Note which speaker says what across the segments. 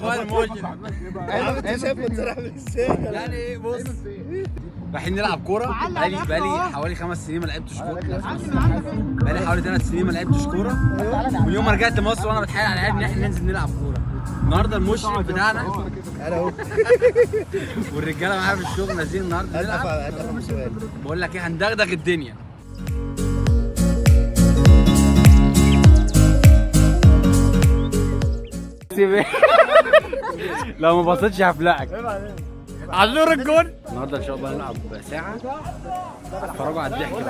Speaker 1: اخويا المشرف.
Speaker 2: انت شايف منظر عامل ازاي؟
Speaker 1: يعني ايه؟ بص رايحين نلعب كورة. بقالي حوالي 5 سنين ما لعبتش كورة، بقالي حوالي 3 سنين ما لعبتش كورة. من يوم ما رجعت مصر وانا بتحايل على العيال ان احنا ننزل نلعب كورة. النهارده المشرف بتاعنا
Speaker 2: انا اهو
Speaker 1: والرجاله معايا في الشغل نازلين النهارده نلعب. بقول لك ايه، هندغدغ الدنيا. لو ما بصيتش هفلقك. عزور الجون. النهارده ان شاء الله هنلعب ساعة، اتفرجوا على الضحك.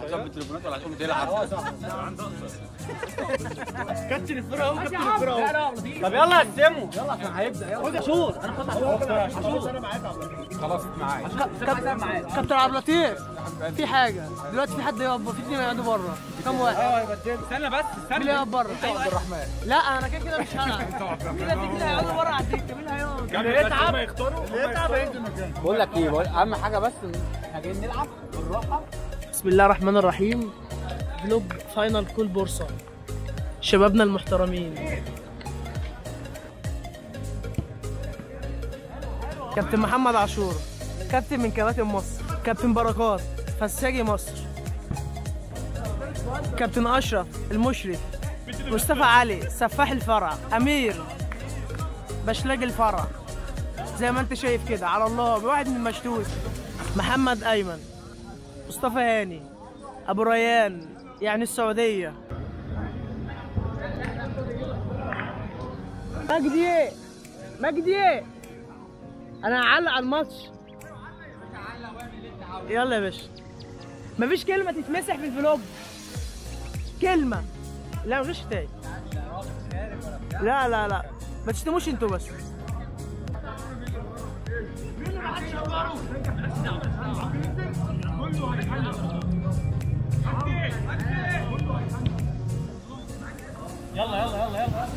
Speaker 1: هتظبط التليفونات ولا هتقوم تلعب؟
Speaker 3: كابتن الفرقة اهو، كابتن الفرقة اهو.
Speaker 1: طب يلا قسموا، يلا عشان هيبدا. يلا
Speaker 3: شوط، انا خد
Speaker 2: انا معاك.
Speaker 1: خلاص معايا
Speaker 3: كابتن عبد اللطيف. في حاجة دلوقتي، في حد يقف، في اثنين يقعدوا بره. كم واحد؟
Speaker 1: استنى بس، استنى.
Speaker 3: مين يقف بره؟
Speaker 2: عبد الرحمن.
Speaker 3: لا انا كده كده مش هلعب. كده في كده هيقعدوا بره على الدكة. مين هيقعد؟
Speaker 2: اللي يتعب يختاروا، اللي يتعب هينزل مكانه.
Speaker 1: بقول لك ايه، اهم حاجة بس احنا جايين نلعب بالراحة.
Speaker 3: بسم الله الرحمن الرحيم. vlog final call بورصة. شبابنا المحترمين، كابتن محمد عاشور، كابتن من كباتن مصر، كابتن بركات فساجي مصر، كابتن اشرف المشرف، مصطفى علي سفاح الفرع، امير بشلاج الفرع، زي ما انت شايف كده على الله، واحد من المشتوت، محمد ايمن، مصطفى هاني، ابو ريان يعني السعودية. مجدي مجدي انا هعلق على الماتش. يلا يا باشا، مفيش كلمة تتمسح في الفلوج، كلمة لا مفيش تاني. لا لا لا ما تشتموش انتوا بس.
Speaker 1: يلا يلا يلا يلا.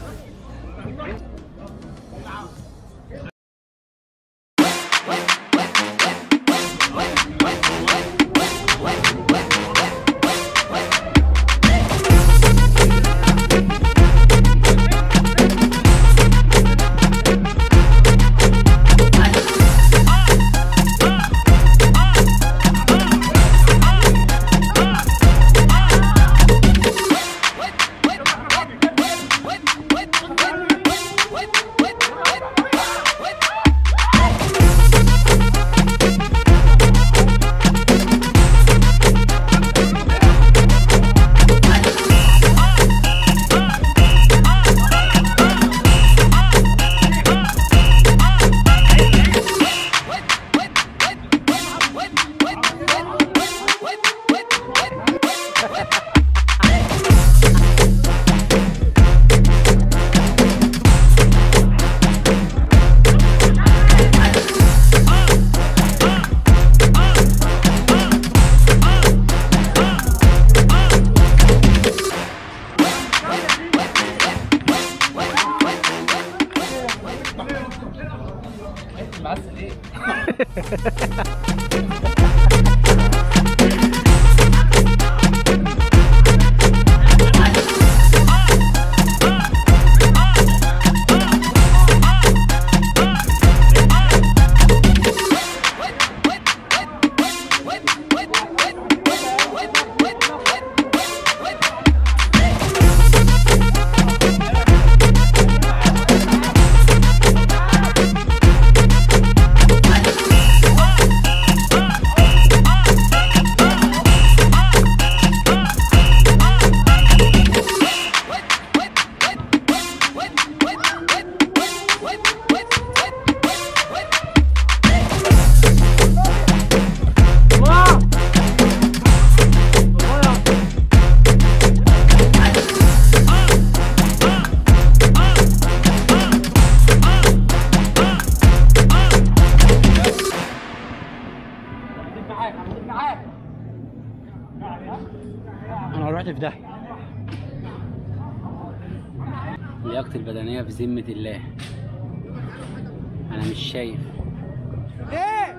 Speaker 1: انا رحت في داهية. لياقتي البدنية في ذمه الله، انا مش شايف.
Speaker 3: ايه؟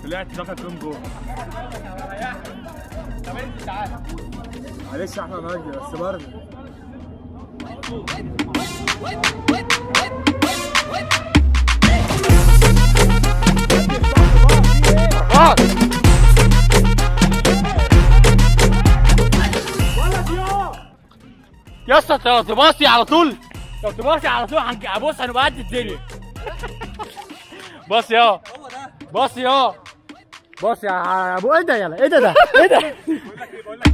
Speaker 2: طلعت دخل فيهم جول. طب انت تعالى. معلش يا احمد مجدي بس برضه.
Speaker 1: يا اسطى انت لو تباصي على طول، لو تباصي على طول هنبص هنبقى قد الدنيا. باص يا باص يا باص يا ابو ايه ده يلا ايه ده ده ايه ده؟
Speaker 2: بقول لك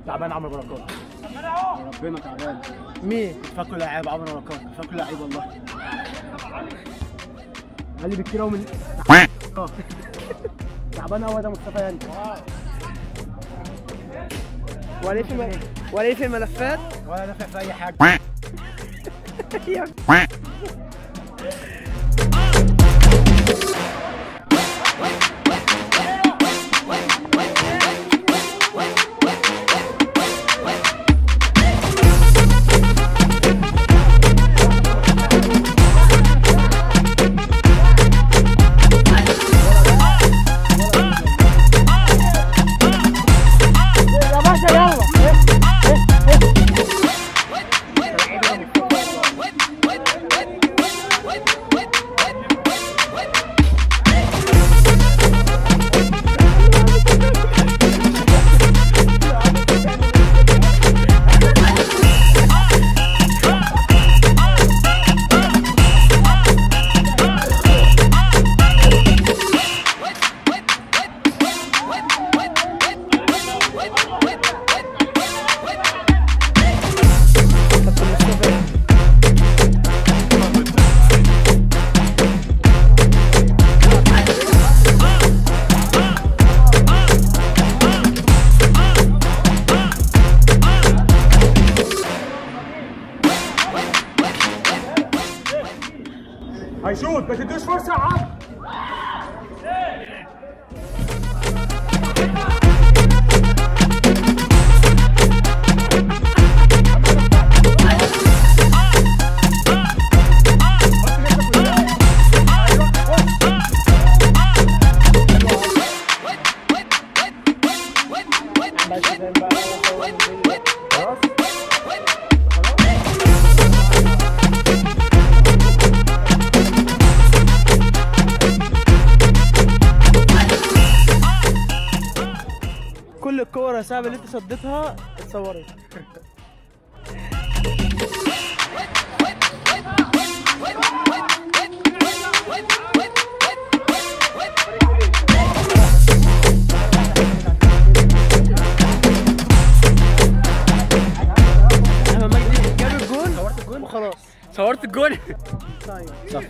Speaker 2: تعبان عمرو بركات. ربنا تعبان.
Speaker 3: مين؟
Speaker 2: فاكره لعيب عمرو بركات، فاكره لعيب والله.
Speaker 3: علي بكتير قوي من تعبان قوي ده مصطفى يعني. ولا في الملفات
Speaker 2: ولا دافع في اي حاجة. هيشوط ما تدوش فرصة يا عم.
Speaker 3: كل الكورة يا صاحبي اللي انت صديتها اتصورت. احمد مجدي جاب الجون.
Speaker 1: صورت الجون
Speaker 3: وخلاص.
Speaker 1: صورت الجون.
Speaker 3: طيب
Speaker 1: صح.